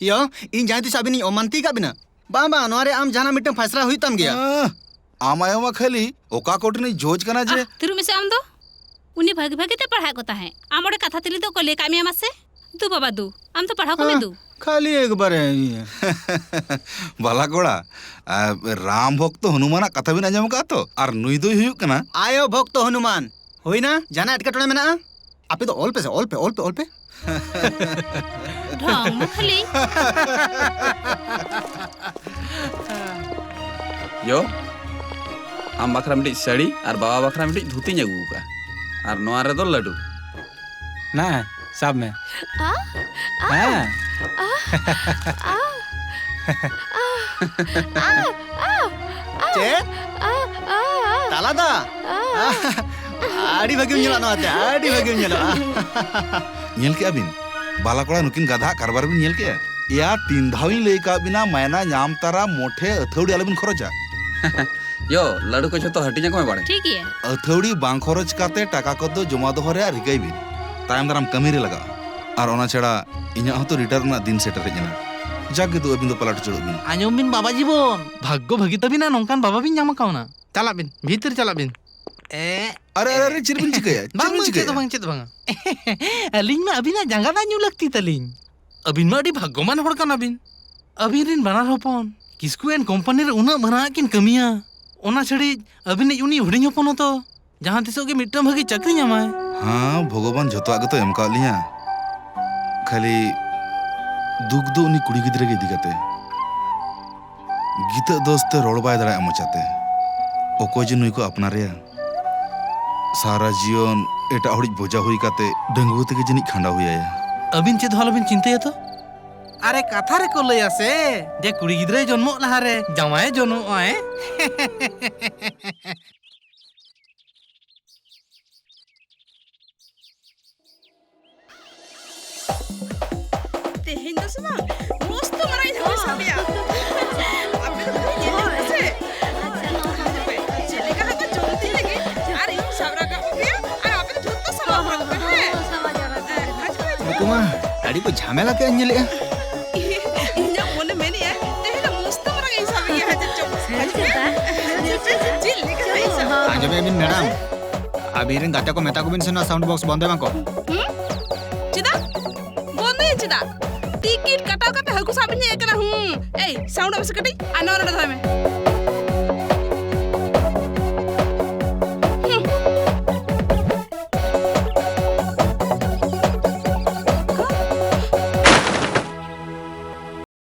ᱭᱳ, ᱤᱧ ᱡᱟᱦᱟᱸᱭ ᱛᱤᱥ ᱟᱹᱵᱤᱱ ᱤᱧ ᱚᱢᱟᱱᱛᱤ ᱟᱠᱟᱫ ᱵᱤᱱᱟ? ᱵᱟᱝ, ᱵᱟᱝ, ᱱᱚᱣᱟ ᱨᱮ ᱟᱢ ᱡᱟᱦᱟᱱᱟᱜ ᱢᱤᱫᱴᱟᱝ ᱯᱷᱟᱭᱥᱞᱟ ᱦᱩᱭᱩᱜ ᱛᱟᱢ ᱜᱮᱭᱟ᱾ ᱟᱸ, ᱟᱢ ᱟᱭᱳ ᱢᱟ ᱠᱷᱟᱹᱞᱤ ᱚᱠᱟ ᱠᱳᱨᱴ ᱨᱤᱱᱤᱡ ᱡᱚᱡᱽ ᱠᱟᱱᱟ ᱡᱮ᱾ ᱟᱦ, ᱛᱷᱤᱨᱩᱜ ᱢᱮᱥᱮ ᱟᱢ ᱫᱚ᱾ ᱩᱱᱤ ᱵᱷᱟᱹᱜᱤ ᱵᱷᱟᱹᱜᱤ ᱛᱮ ᱯᱟᱲᱦᱟᱣᱮᱫ ᱠᱚ ᱛᱟᱦᱮᱸᱫ᱾ ᱟᱢ ᱚᱸᱰᱮ ᱠᱟᱛᱷᱟ ᱛᱮᱞᱤ ᱫᱚ ᱚᱠᱚᱭ ᱞᱟᱹᱭ ᱠᱟᱜ ᱢᱮᱭᱟ ᱢᱟᱥᱮ? ᱫᱩ ᱵᱟᱵᱟ ᱫᱩ, ᱟᱢ ᱫᱚ ᱯᱟᱲᱦᱟᱣ ᱠᱚᱢᱮ ᱦᱮᱸ, ᱫᱩ᱾ ᱠᱷᱟᱹᱞᱤ ᱮᱠᱵᱟᱨᱮ ᱤᱭᱟᱹ᱾ ᱵᱟᱞᱟ ᱠᱚᱲᱟ, ᱟᱨ ᱨᱟᱢ ᱵᱷᱚᱠᱛᱚ ᱦᱚᱱᱩᱢᱟᱱᱟᱜ ᱠᱟᱛᱷᱟ ᱵᱤᱱ ᱟᱸᱡᱚᱢ ᱟᱠᱟᱫᱼᱟ ᱛᱚ? ᱟᱨ ᱱᱩᱭ ᱫᱚᱭ ᱦᱩᱭᱩᱜ ᱠᱟᱱᱟ ᱟᱭᱳ ᱵᱷᱚᱠᱛᱚ ᱦᱚᱱᱩᱢᱟᱱ᱾ ᱦᱩᱭᱱᱟ? ᱡᱟᱦᱟᱱᱟᱜ ᱮᱴᱠᱮᱴᱚᱬᱮ ᱢᱮᱱᱟᱜᱼᱟ? ᱟᱯᱮ ᱫᱚ ᱚᱞ ᱯᱮ ᱥᱮ, ᱚᱞ ᱯᱮ, ᱚᱞ ᱯᱮ, ᱚᱞ ᱯᱮ᱾ ᱰᱷᱚᱝ ᱢᱟ ᱠᱷᱟᱹᱞᱤ᱾ ᱭᱳ, ᱟᱢ ᱵᱟᱠᱷᱨᱟ ᱢᱤᱫᱴᱤᱡ ᱥᱟᱹᱲᱤ ᱟᱨ ᱵᱟᱵᱟ ᱵᱟᱠᱷᱨᱟ ᱢᱤᱫᱴᱤᱡ ᱫᱷᱩᱛᱤᱧ ᱟᱹᱜᱩ ᱟᱠᱟᱫᱼᱟ᱾ ᱟᱨ ᱱᱚᱣᱟ ᱨᱮᱫᱚ ᱞᱟᱹᱰᱩ᱾ ᱱᱟ, ᱥᱟᱵ ᱢᱮ᱾ ᱟ? ᱟ? ᱦᱮᱸ᱾ ᱟ? ᱟ? ᱟ? ᱟ? ᱟ? ᱪᱮᱫ? ᱟ? ᱟ? ᱟ? ᱛᱟᱞᱟ ᱫᱟ? ᱟ? ᱟᱹᱰᱤ ᱵᱷᱟᱹᱜᱤᱢ ᱧᱮᱞᱚᱜᱼᱟ ᱱᱚᱣᱟᱛᱮ, ᱟᱹᱰᱤ ᱵᱷᱟᱹᱜᱤᱢ ᱧᱮᱞᱚᱜᱼᱟ᱾ ᱧᱮᱞ ᱠᱮᱜᱼᱟ ᱵᱤᱱ? ᱵᱟᱞᱟ ᱠᱚᱲᱟ ᱱᱩᱠᱤᱱ ᱜᱟᱫᱷᱟ ᱠᱟᱨᱵᱟᱨ ᱵᱤᱱ ᱧᱮᱞ ᱠᱮᱜᱼᱟ? ᱮᱭᱟ, ᱛᱤᱱ ᱫᱷᱟᱣ ᱤᱧ ᱞᱟᱹᱭ ᱠᱟᱜ ᱵᱤᱱᱟ, ᱢᱟᱭᱱᱟ ᱧᱟᱢ ᱛᱟᱨᱟ ᱢᱚᱴᱷᱮ ᱟᱹᱛᱷᱟᱹᱣᱲᱤ ᱟᱞᱚᱵᱤᱱ ᱠᱷᱚᱨᱚᱪᱟ᱾ ᱭᱳ, ᱞᱟᱹᱰᱩ ᱠᱚ ᱡᱷᱚᱛᱚ ᱦᱟᱹᱴᱤᱧ ᱟᱠᱚ ᱢᱮ ᱵᱟᱲᱮ᱾ ᱴᱷᱤᱠ ᱜᱮᱭᱟ᱾ ᱟᱹᱛᱷᱟᱹᱣᱲᱤ ᱵᱟᱝ ᱠᱷᱚᱨᱚᱪ ᱠᱟᱛᱮ ᱴᱟᱠᱟ ᱠᱚᱫᱚ ᱡᱚᱢᱟ ᱫᱚᱦᱚ ᱨᱮᱭᱟᱜ ᱨᱤᱠᱟᱹᱭ ᱵᱤᱱ᱾ ᱛᱟᱭᱚᱢ ᱫᱟᱨᱟᱢ ᱠᱟᱹᱢᱤ ᱨᱮ ᱞᱟᱜᱟᱜᱼᱟ᱾ ᱟᱨ ᱚᱱᱟ ᱪᱷᱟᱲᱟ ᱤᱧᱟᱹᱜ ᱦᱚᱸᱛᱚ ᱨᱤᱴᱟᱨᱱ ᱨᱮᱱᱟᱜ ᱫᱤᱱ ᱥᱮᱴᱮᱨ ᱦᱮᱡ ᱮᱱᱟ᱾ ᱡᱟᱠ ᱜᱮ ᱫᱩ, ᱟᱹᱵᱤᱱ ᱫᱚ ᱯᱟᱞᱟᱴ ᱩᱪᱟᱹᱲᱚᱜ ᱵᱤᱱ᱾ ᱟᱸᱡᱚᱢ ᱵᱤᱱ ᱵᱟᱵᱟ ᱡᱤᱵᱚᱱ, ᱵᱷᱟᱜᱽᱜᱚ ᱵᱷᱟᱹᱜᱤ ᱛᱟᱹᱵᱤᱱᱟ ᱱᱚᱝᱠᱟᱱ ᱵᱟᱵᱟ ᱵᱤᱱ ᱧᱟᱢ ᱠᱟᱣᱱᱟ᱾ ᱪᱟᱞᱟᱜ ᱵᱤᱱ, ᱵᱷᱤᱛᱤᱨ ᱪᱟᱞᱟᱜ ᱵᱤᱱ᱾ ᱮ, ᱟᱨᱮ, ᱟᱨᱮ, ᱟᱨᱮ, ᱪᱮᱫ ᱵᱤᱱ ᱪᱤᱠᱟᱹᱭᱟ? ᱪᱮᱫ ᱵᱟᱝ, ᱵᱤᱱ ᱵᱟᱝ, ᱪᱤᱠᱟᱹᱭᱟ? ᱪᱮᱫ ᱦᱚᱸ ᱵᱟᱝ, ᱪᱮᱫ ᱦᱚᱸ ᱵᱟᱝᱟ᱾ ᱟᱹᱞᱤᱧ ᱢᱟ ᱟᱹᱵᱤᱱᱟᱜ ᱡᱟᱸᱜᱟ ᱫᱟᱜ ᱧᱩ ᱞᱟᱹᱠᱛᱤ ᱛᱟᱹᱞᱤᱧ᱾ ᱟᱹᱵᱤᱱ ᱢᱟ ᱟᱹᱰᱤ ᱵᱷᱟᱜᱽᱜᱚᱢᱟᱱ ᱦᱚᱲ ᱠᱟᱱᱟ ᱵᱤᱱ᱾ ᱟᱹᱵᱤᱱ ᱨᱤᱱ ᱵᱟᱱᱟᱨ ᱦᱚᱯᱚᱱ ᱠᱤᱥᱠᱩ ᱮᱱᱰ ᱠᱳᱢᱯᱟᱱᱤ ᱨᱮ ᱩᱱᱟᱹᱜ ᱢᱟᱨᱟᱝ ᱟᱜ ᱠᱤᱱ ᱠᱟᱹᱢᱤᱭᱟ, ᱚᱱᱟ ᱪᱷᱟᱹᱲᱤᱡ ᱟᱹᱵᱤᱱᱤᱡ ᱩᱱᱤ ᱦᱩᱰᱤᱧ ᱦᱚᱯᱚᱱ ᱦᱚᱸᱛᱚ ᱡᱟᱦᱟᱸ ᱛᱤᱥᱚᱜ ᱜᱮ ᱢᱤᱫᱴᱟᱝ ᱵᱷᱟᱹᱜᱤ ᱪᱟᱹᱠᱨᱤ ᱧᱟᱢᱟᱭ᱾ ᱦᱮᱸ, ᱵᱷᱚᱜᱚᱵᱟᱱ ᱡᱷᱚᱛᱚᱣᱟᱜ ᱜᱮᱛᱚ ᱮᱢ ᱠᱟᱜ ᱞᱤᱧᱟ᱾ ᱠᱷᱟᱹᱞᱤ ᱫᱩᱠ ᱫᱚ ᱩᱱᱤ ᱠᱩᱲᱤ ᱜᱤᱫᱽᱨᱟᱹ ᱜᱮ ᱤᱫᱤ ᱠᱟᱛᱮ᱾ ᱜᱤᱛᱟᱹᱜ ᱫᱚᱥ ᱛᱮ ᱨᱚᱲ ᱵᱟᱭ ᱫᱟᱲᱮᱭᱟᱜᱼᱟ ᱢᱚᱪᱟᱛᱮ᱾ ᱚᱠᱚᱭ ᱡᱮ ᱱᱩᱭ ᱠᱚ ᱟᱯᱱᱟᱨᱮᱭᱟ? ᱥᱟᱨᱟ ᱡᱤᱭᱚᱱ ᱮᱴᱟᱜ ᱦᱚᱲᱤᱡ ᱵᱚᱡᱟ ᱦᱩᱭ ᱠᱟᱛᱮ ᱰᱟᱺᱜᱩᱣᱟᱹ ᱛᱮᱜᱮ ᱡᱟᱹᱱᱤᱡ ᱠᱷᱟᱸᱰᱟᱣ ᱦᱩᱭ ᱟᱭᱟ᱾ ᱟᱹᱵᱤᱱ ᱪᱮᱫ ᱦᱚᱸ ᱟᱞᱚᱵᱤᱱ ᱪᱤᱱᱛᱟᱹᱭᱟ ᱛᱚ᱾ ᱟᱨᱮ, ᱠᱟᱛᱷᱟ ᱨᱮᱠᱚ ᱞᱟᱹᱭᱟ ᱥᱮ ᱡᱮ ᱠᱩᱲᱤ ᱜᱤᱫᱽᱨᱟᱹᱭ ᱡᱚᱱᱢᱚᱜ ᱞᱟᱦᱟᱨᱮ ᱡᱟᱶᱟᱭᱮ ᱡᱚᱱᱢᱚᱜᱼᱟ, ᱦᱮᱸ? ᱛᱮᱦᱮᱧ ᱫᱚ ᱥᱮ ᱵᱟᱝ, ᱢᱚᱥᱛᱚ ᱢᱟᱨᱟᱝ ᱤᱧ ᱦᱟᱹᱠᱩᱧ ᱥᱟᱵ ᱮᱭᱟ᱾ ᱟᱯᱮ ᱫᱚ ᱵᱟᱹᱧ ᱧᱮᱞ ᱯᱮ ᱥᱮ᱾ ᱪᱮᱫ ᱞᱮᱠᱟ ᱦᱟᱹᱠᱩ ᱡᱚᱢ ᱛᱤᱧ ᱞᱟᱹᱜᱤᱫ, ᱟᱨ ᱤᱧ ᱥᱟᱵ ᱨᱟᱠᱟᱵ ᱠᱚᱜᱮᱭᱟ, ᱟᱨ ᱟᱯᱮ ᱫᱚ ᱡᱷᱚᱛᱚ ᱥᱟᱵ ᱨᱟᱠᱟᱵ ᱯᱮ, ᱦᱮᱸ? ᱦᱮᱸ, ᱦᱤᱡᱩᱜ ᱯᱮ, ᱦᱤᱡᱩᱜ ᱯᱮ᱾ ᱱᱩᱠᱩ ᱢᱟ ᱟᱹᱰᱤ ᱠᱚ ᱡᱷᱟᱢᱮᱞᱟ ᱠᱮᱫ ᱧᱮᱞᱮᱜᱼᱟ᱾ ᱤᱧᱟᱹᱜ ᱢᱚᱱᱮ ᱢᱮᱱᱮᱜᱼᱟᱭ, ᱛᱮᱦᱮᱧ ᱫᱚ ᱢᱚᱥᱛᱚ ᱢᱟᱨᱟᱝ ᱤᱧ ᱥᱟᱵ ᱮᱭᱟ, ᱦᱤᱡᱩᱜ ᱪᱚ᱾ ᱦᱤᱡᱩᱜ ᱯᱮ᱾ ᱪᱮᱫ ᱞᱮᱠᱟ ᱤᱧ ᱥᱟᱵ ᱟᱸᱡᱚᱢᱮᱫ ᱵᱤᱱ ᱢᱮᱰᱟᱢ, ᱟᱹᱵᱤᱱ ᱨᱮᱱ ᱜᱟᱛᱮ ᱠᱚ ᱢᱮᱛᱟ ᱠᱚᱵᱤᱱ ᱥᱮ ᱱᱚᱣᱟ ᱥᱟᱣᱩᱱᱰ ᱵᱚᱠᱥ ᱵᱚᱱᱫᱚᱭ ᱢᱟᱠᱚ᱾ ᱦᱩᱸ? ᱪᱮᱫᱟᱜ? ᱵᱚᱱᱫᱚᱭᱟᱹᱧ ᱪᱮᱫᱟᱜ? ᱴᱤᱠᱤᱴ ᱠᱟᱴᱟᱣ ᱠᱟᱛᱮ ᱦᱟᱹᱠᱩ ᱥᱟᱵ ᱤᱧ ᱦᱮᱡ ᱟᱠᱟᱱᱟ᱾ ᱦᱩᱸ᱾ ᱮᱭ, ᱥᱟᱣᱩᱱᱰ ᱢᱮᱥᱮ ᱠᱟᱹᱴᱤᱡ, ᱟᱨ ᱱᱚᱣᱟ ᱱᱚᱰᱮ ᱫᱚᱦᱚᱭ ᱢᱮ᱾